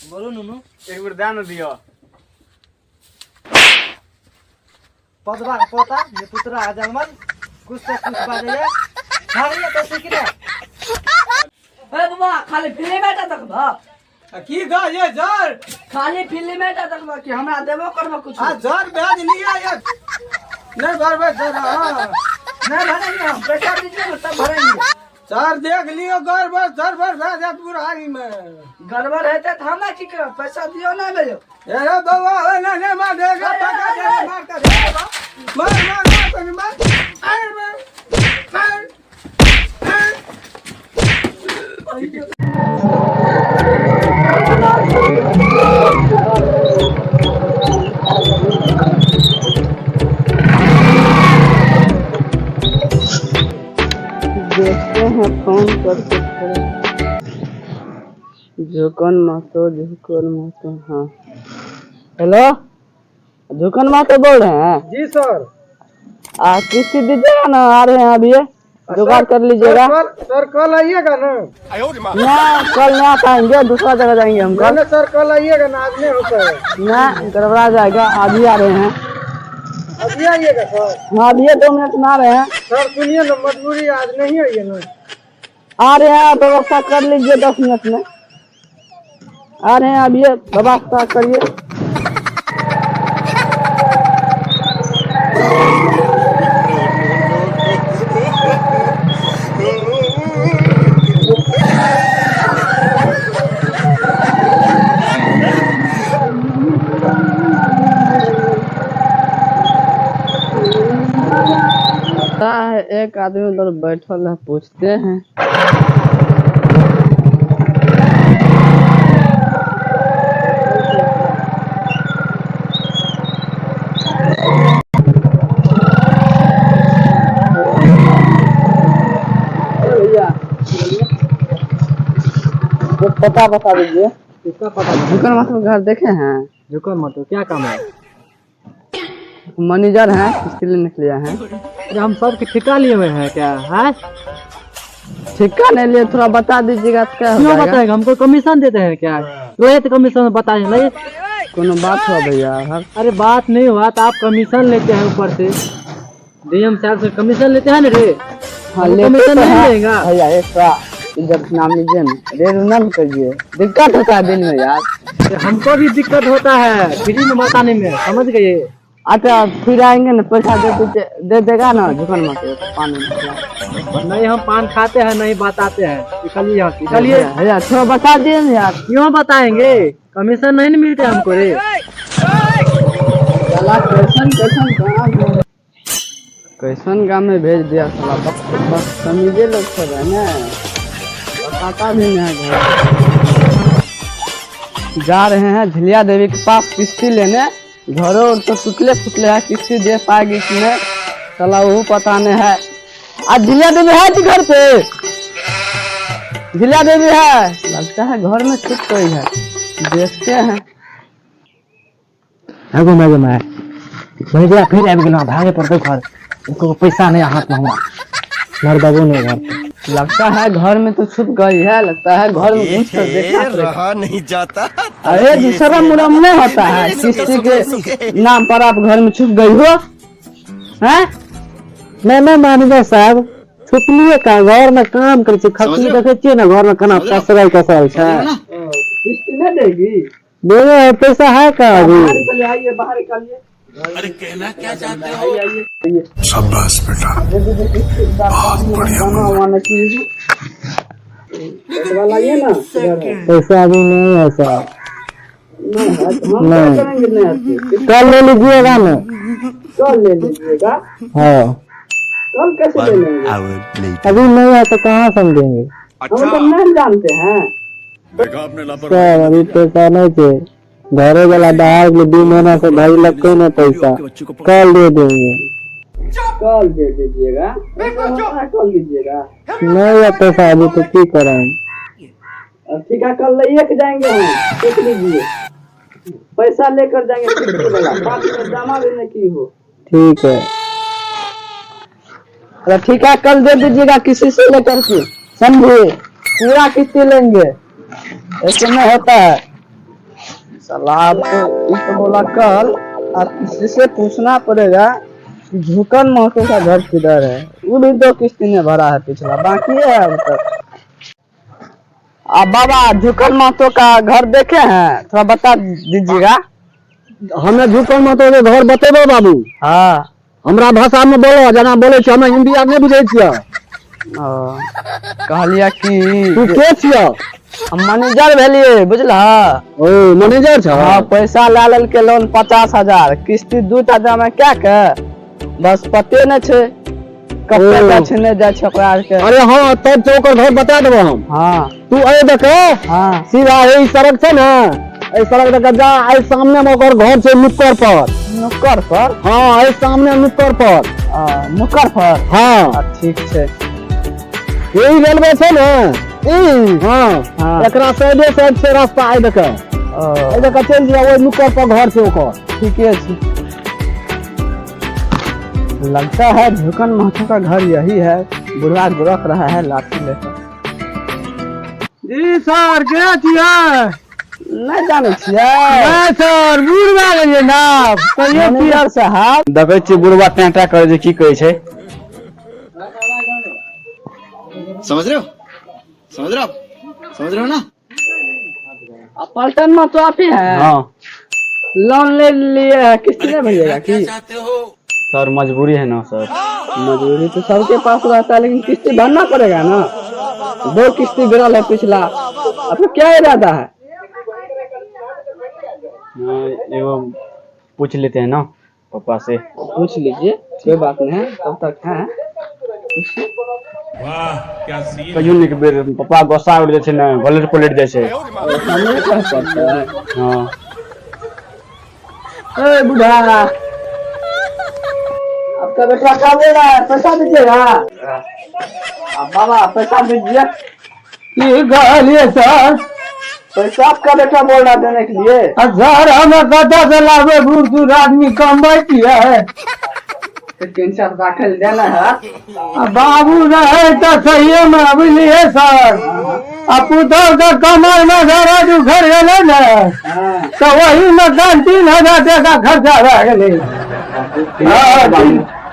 बोलू नुनू। एक बेर दए ने दिअ। पदवा के पोता निपुतरा अजलमन कुछ से कुछ बाजैया भागैया पैसे कि नहि। ए बाबा, खाली फिल्मे टा देखबह? की दऽ ये जर? खाली फिल्मे टा देखबह कि हमरा देबो करबह कुछ? आ जर भेज लिया ये नहीं भरबै सर। हाँ। नहीं भरेंगे हम, पैसा दीजिए ना तब भरेंगे। सर देख लियो, गड़बड़ सड़बड़ भए जायत बुढ़ारी में। गड़बड़ हेतै तऽ हमरा की करब? पैसा दियौ ना भैया। अरे बौआ, ओ नहीं नहीं, मार देगा पका दे, मार कर मार मार मार तनी मार, अरे मार मार मार। देखते हैं फोन करके थोड़ा। झुकन महतो, झुकन महतो। हाँ हेलो, झुकन महतो बोल रहे हैं? जी सर। आ किस्ती दीजिएगा ना, आ रहे हैं अभी, जुगाड़ कर लीजिएगा। सर, सर कल आइएगा ना? ना, कल ना पाएंगे, दूसरा जगह जाएंगे हम कल। ना सर, कल आइएगा ना, आज नहीं हो पाएगा। ना, गड़बड़ा जाएगा, अभी आ रहे हैं। अभी आइएगा सर? हाँ, अभी 2 मिनट में आ रहे हैं। सर सुनिए ना, मजबूरी, आज नहीं आइए ना। आ रहे हैं, व्यवस्था कर लीजिए, 10 मिनट में आ रहे हैं, अभी व्यवस्था करिए। लगता है एक आदमी उधर बैठल है, पूछते हैं। भैया, वो पता बता दीजिए। किसका पता? झुकन मास्टर घर देखे हैं? झुकन मत, क्या काम है? मैनेजर हैं, किस्ती लेने के लिए आए हैं। अरे हम सबके ठेका लिए हुए हैं क्या है? ठेका नहीं लिए, थोड़ा बता दीजिएगा तो क्या हो क्यों जाएगा? बताएगा? हमको कमीशन देते हैं क्या? लोहे तो कमीशन बताए नहीं। कोनो बात हुआ भैया? हाँ। अरे बात नहीं हुआ तो आप कमीशन लेते हैं, ऊपर से डीएम साहब से कमीशन लेते हैं ना रे। हाँ, हमको लेते कमीशन तो नहीं हैं। मिलेगा। भैया, एक थोड़ा इज्जत नाम लीजिए ना, देर न करिए, दिक्कत होता है दिन में यार। तो हमको भी दिक्कत होता है फ्री में बताने में, समझ गए? अच्छा, फिर आएंगे ना, पैसा दे दीजिए, दे देगा ना झुकन मत पान में? नहीं हम पान खाते हैं, नहीं बताते हैं। निकलिए यहाँ से, निकलिए। भैया, थोड़ा बता दिए ना यार। क्यों बताएंगे? कमीशन नहीं ना मिलते हमको रे। साला कैसन कैसन गाँव में, कैसन गाँव में भेज दिया साला। बस बदतमीजे लोग सब है ना, बताता भी नहीं है घर। जा रहे हैं झिलिया देवी के पास किस्ती लेने। घरों और तो टुटले फुटले है, किस्ती दे पाएगी कि नहीं साला वो पता नहीं है। आज झिलिया देवी है जी घर पे? झिलिया देवी है? लगता है घर में छुप गई है, देखते हैं। एगो माय गे माय, मैनेजरा फिर आबि गेलहुँ, भागे पड़तौ घर, एको पैसा नहीं हाथ में हमरा, मर दबो नहीं घर पे। लगता है घर में तो छुप गई है, लगता है घर में घुस कर देखना पड़ेगा। रहा नहीं जाता। अरे जी, शर्म उरम नहीं होता है? किस्ती के नाम पर आप घर में छुप गई हो हैं? नहीं नहीं मैनेजर साहब, छुपलिए का, घर में काम करै छी। खखनी देखै छियै ने घर में केना पसरल कसरल छै। किस्ती नहीं देगी? देवे है, पैसा है का अभी? बाहर निकलिए, आइए, बाहर निकलिए। अरे कहना क्या चाहते हो? आइए। शाबाश बेटा। बहुत बढ़िया। वाना चीज लाइए ना, इधर है। पैसा अभी नहीं है साहब। नहीं है तो हम क्या नहीं। करेंगे नहीं है तो? कल ले लीजिएगा ना। कल ले लीजिएगा? हाँ। कल कैसे ले लेंगे? अभी नहीं है तो कहाँ से हम देंगे? हम तो नहीं जानते हैं। देखा आपने लापरवाही। सर, अभी पैसा नहीं थे, घरे वाला बाहर में 2 महीना से भाई लगते ना पैसा, कल दे देंगे। कल दे दीजिएगा? ऐसा होता है, कल दीजिएगा? नहीं है पैसा अभी तो की करें? अब ठीक है, कल ले के जाएंगे हम, देख लीजिए, पैसा लेकर जाएंगे किस्ती वाला, 5 मिनट जमा भी नहीं की हो। ठीक है। अरे ठीक है, कल दे दीजिएगा किसी से लेकर के, समझे? पूरा किस्ती लेंगे, ऐसे नहीं होता है। साला अब तो ये तो बोला कल, अब किसी से पूछना पड़ेगा कि झुकन महतो का घर किधर है। वो भी 2 किस्ती ने भरा है पिछला, बाकी है अब तक। अब बाबा झुकन महतो का घर देखे हैं, थोड़ा बता दीजिएगा। हमें झुकन महतो के घर बतेबो बाबू? हाँ। हमरा भाषा में बोलो, जना बोले छी, हमें हिंदी आर नहीं बुझे छियै। कहलिया कि तू के छियै? हम मैनेजर भेलिए बुझला। ओ मैनेजर छ? हाँ, पैसा ला लेल लोन 50,000, किस्ती 2टा जमा क्या के बस पते नहीं छे कते जाइ छै नहि जाइ छै ओकरा आरके। अरे हाँ, तब तो ओकर घर बता देबो हम। हाँ। तू ए देखे। हाँ। सीधा ए सड़क छै ने, ए सड़क देखे जा, ए सामने में ओकर घर छै नुक्कड़ पर। नुक्कड़ पर? हाँ, ए सामने नुक्कड़ पर। नुक्कड़ पर? हाँ। ठीक छै। यही रेलवे छै ने ई? हाँ। एकरा साइडे साइड से रास्ता आइ देखे, ए देखे चलि जा, ओहि नुक्कड़ पर घर छै ओकर। ठीके छै। लगता है झुकन महतो का घर यही है। बुढ़वा गुरक रहा है लाठी लेकर। जी सर, के छियै? नहीं जाने छियै। नहीं सर, बूढ़ भए गेलियै ना। कहियो मैनेजर साहब। देखै छियै बुढ़वा टेंटा करै छै, की कहै छै। समझ रहे हो? समझ रहे हो आप? समझ रहे हो ना? पलटन में तो आप ही है। हाँ। लोन ले लिए है, किस्ती नहीं भरिएगा की? सर मजबूरी है ना सर। मजबूरी तो सबके पास रहता है, लेकिन किस्ती भरना पड़ेगा ना। 2 किस्ती गिरल है पिछला, आपको क्या इरादा है? एगो पूछ लेते हैं ना पापा से। पूछ लीजिए, कोई बात नहीं है, तब तक है। वाह क्या सीन। कहियो ने बेर पापा गुस्सा उड़ जाइ छै ने, घोलट पलट जाइ छै। हाँ। ए बुढ़ा, आपका बेटा क्या बोल रहा है? पैसा दीजिएगा। अब बाबा पैसा दीजिए। की कहलिए सर? पैसा आपका बेटा बोल रहा देने के लिए। सर हमें कतऽ से लाबे, बूढ़ सूढ़ आदमी कमबै छियै। दाखिल देना है। बाबू रहे तो सही में, बुझलिए सर। आ पुतहु के कमर में दर्द उखड़ गेलै ने, तो वही में 3,000 टका खर्चा भए गेलै।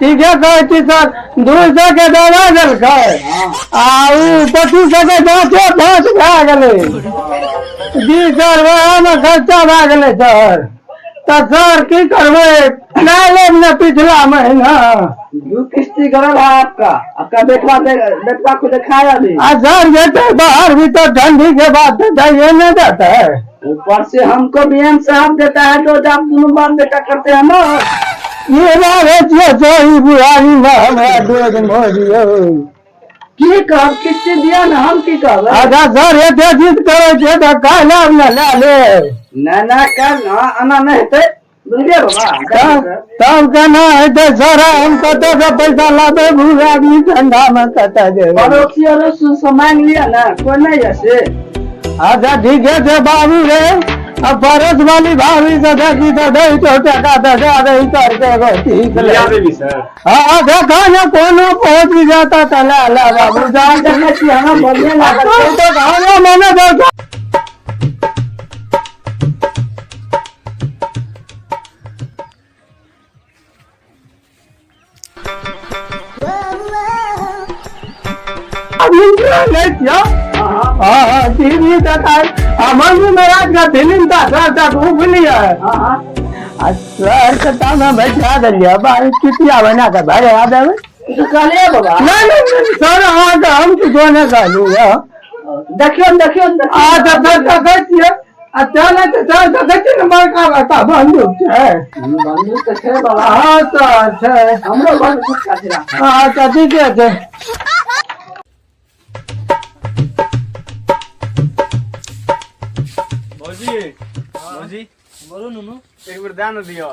ठीके कहै छी सर, 200 के दवा देलकै आ ओ 2500 के जाँचो भाँच भए गेलै। जी सर, वएहमे खर्चा भए गेलै सर। तऽ सर की करबै, नहि लेब ने पिछला महीना। 2 किस्ती गरल है आपका, आपका बेटवा बेटवा को दिखाया अभी। आ सर जेते बाहर भीतर ठंडी के बाद तो जाइए नहीं जाता है। ऊपर से हमको भी एम साहब देता है तो आप दोनों बाप बेटा करते हैं ना। ये बात बुढ़ारी में हमरा दूध भऽ की कहब, किस्ती दिया ना, हम की कहब। अच्छा सर, एते जिद करै छियै तऽ काल्हि आब ने लए लेब। ना ना कल ना आना नहीं हेतै, बुझलियै बाबा। तब केना हेतै सर, हम कतऽ से पैसा लाबै, बूढ़ आदमी ठंडा में कतऽ जेबै। पड़ोसी अड़ोसी से मांग लिया ना, कोई नहीं है से। अच्छा ठीके छै बाबू रे, अब पड़ोस वाली भाभी से देखी तो दै तो टका तऽ दए दही करके एगो ठीक ले। सर हाँ देखा ने कोनो पहुँच जाता तऽ लए ले बाबू। जान देखै छी हमरा बढ़िया लागल। तो घरे मने दे। टीवी देखा महाराज का फिल्म था सर, तक वो बुझलिए। सर के ताना बैठा देलिए, बाहर चुटिया बना के भरे देबै। तो कहलिए बाबा। नहीं नहीं सर, अहाँके हम किछो नहि कहलहुँ। देखियौ देखियौ। अच्छा सर देखै छियै। आ चलै तऽ सर देखै छियै ने, बड़का बड़का बंदूक छै। बंदूक तऽ छै बाबा। हाँ सर छै, हमरो बंदूक छै। अच्छा ठीके छै। भौजी, भौजी बोलू नुनू। एक बेर दए ने दिअ।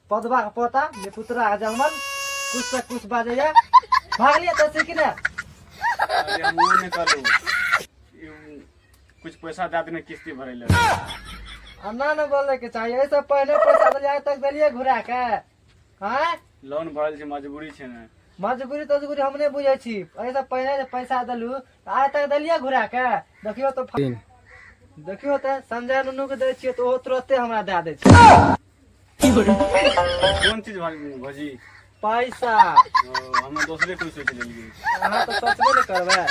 पदवा के पोता निपुतरा जंगल कुछ से कुछ बाजैया, भाग लिया तो कि ना। अरे हम वो नहीं कहलहुँ, कुछ पैसा दए देने किस्ती भरै ले। अन्ना न बोले के चाहिए, ऐसे पहले पैसा दिलियै तक दिलियै घुरा के। हाँ लोन भरल छै, मजबूरी छै ने। मजबूरी तजबूरी हम नहीं बुझै छी। ऐसे पहले जे पैसा देलू आइ तक देलियै घुरा के। देखियो तो देखियौ तऽ संजय नुनू के दै छियै तऽ ओहो तुरते हमरा दए दै छै। कोन चीज भौजी? पैसा। हम दोसरे कोई सोच लेलियै। अहाँ तऽ सोचबे ने करबै,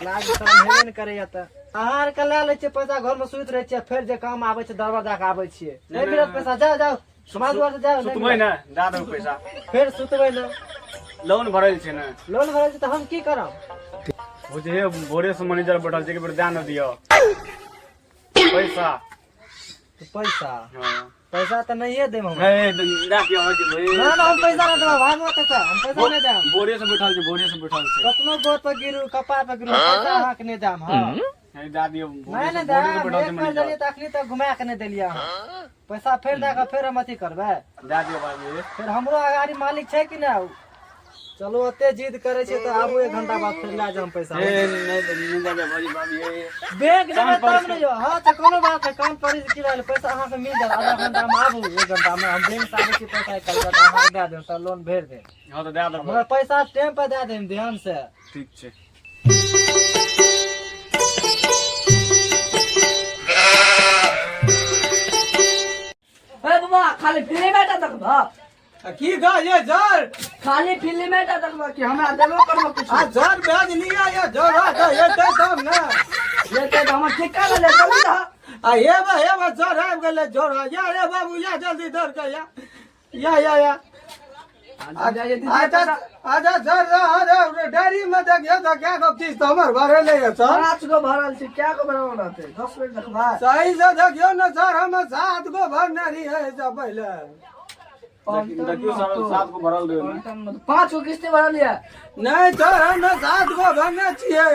लाज शरम हेबे ने करैया। तऽ अहाँ आरके लए लै छियै पैसा, घरमे सुति रहै छियै, फेर जे काम आबै छै दरवाजा के आबै छियै, नहि मिलत पैसा। जाउ जाउ समाज दुआर से जाउ। सुतबै ने, दए देबै पैसा। फेर सुतबै ने। लोन भरल छै ने। लोन भरल छै तऽ हम की करब? भौजी हे, भोरे से मैनेजर बैठल छै, एक बेर दए ने दिअ पैसा। पैसा? हाँ। पैसा तऽ नहिये देब हम। हे, दए दिअ भौजी, भौजी। ना ना, हम पैसा नहि देब भाय, मत पैसा, हम पैसा नहि देब। भोरे से बैठल छै, भोरे से बैठल छै। कतनो गोर पर गिरू, कपार पर गिरू, पैसा अहाँके नहि देब। हाँ। हे, दए दिअ। नहि नहि भोरे से देब। बैठल छै एक बेर मैनेजर। देलियै तऽ अखनी तक घुमा के नहि देलियै अहाँ पैसा, फेर दए कऽ फेर हम अथी करबै? दए दिअ भाभी। फेर हमरो अगाड़ी मालिक छै कि नहि? चलू, ओते जिद करै छै तऽ आबू 1 घंटा बाद, फेर लए जाउ हम पैसा। हे, नहि नहि दए दिअ भौजी, भाभी हे। बैंक जेबै तब ने यौ। हाँ तऽ कोनो बात नहि, काम पड़ी की रहल, पैसा अहाँके मिल जायत। आधा घंटा मे आबू, 1 घंटा मे हम बैंक से आबै छी, पैसा निकालि कऽ अहाँके दए देब, तऽ लोन भरि देब। हाँ तऽ दए देबै। मगर पैसा टाइम पर दए देब, ध्यान से। ठीक छै। हे बाबा, खाली फिल्मे टा देखबह? की कहलियै सर? खाली फिल्मे टा देखबह कि हमरा देबो करबह किछु? आ सर, भेज लिअ ये जोड़ा तऽ हेतै तब ने। ये तऽ हमर ठिका गेलै, जल्दी दह। आ हेबे हेबे सर, आबि गेलै जोड़ा। या रे बाबू, या जल्दी दौड़ के या या या या। अच्छा अच्छा सर, रह डायरी में देखियौ तऽ कै गो किस्त हमर भरेले ये सर? 5 गो भरल छै। कै गो भरल रहतै? 10 मिनट देखबै। सही से देखियौ ने सर, हम 7 गो भरने रहियै एहिसँ पहिले। देखियौ सर, 7 गो भरल रहै ने। 5 गो किस्ती भरल ये। नहि सर, हम 7 गो भरने छियै।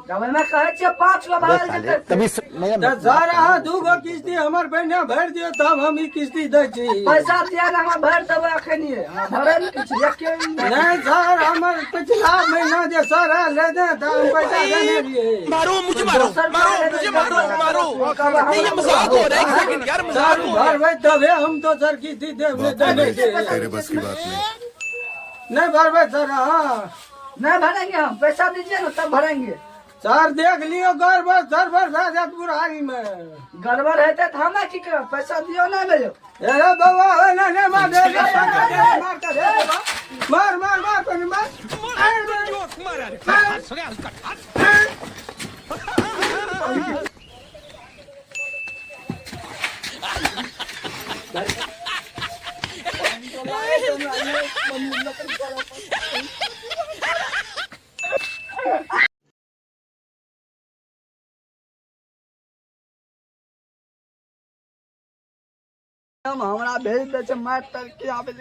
जब ओहिमे कहै छियै 5 गो भरल जेतै। तभी तऽ सर, अहाँ 2 गो किस्ती हमर पहिने भरि दियौ, तब हम ई किस्ती दै छी। पैसा दिया ने, हमरा भरि देबै अखनिये, हमरा भरै ने किछु एके। नहि सर, हमर पिछला महीना जे सर लेने तऽ हम पैसा देने रहियै। मारो मुझे, मारो मारो मुझे, मारो मारो। नहीं, ये मजाक हो रहा है, एक सेकंड यार, सर मजाक हो रहा है। भरबै तबे हम दोसर किस्ती देब, नहि तऽ नहि देब। तेरे बस की बात नहीं। नहि भरबै सर अहाँ? नहीं भरेंगे हम, पैसा दीजिए ना तब भरेंगे। सर, देख लियौ, गड़बड़ गड़बड़ भए जायत बुढ़ारी मे। गड़बड़ हेतै तऽ हमरा की करब? पैसा दियौ ना ने यौ। अरे बाबा, ओ नहि नहि, मार दे, मार मार मार मार मार मार मार। हमरा भेज दै छै मारि तर के आबै छै।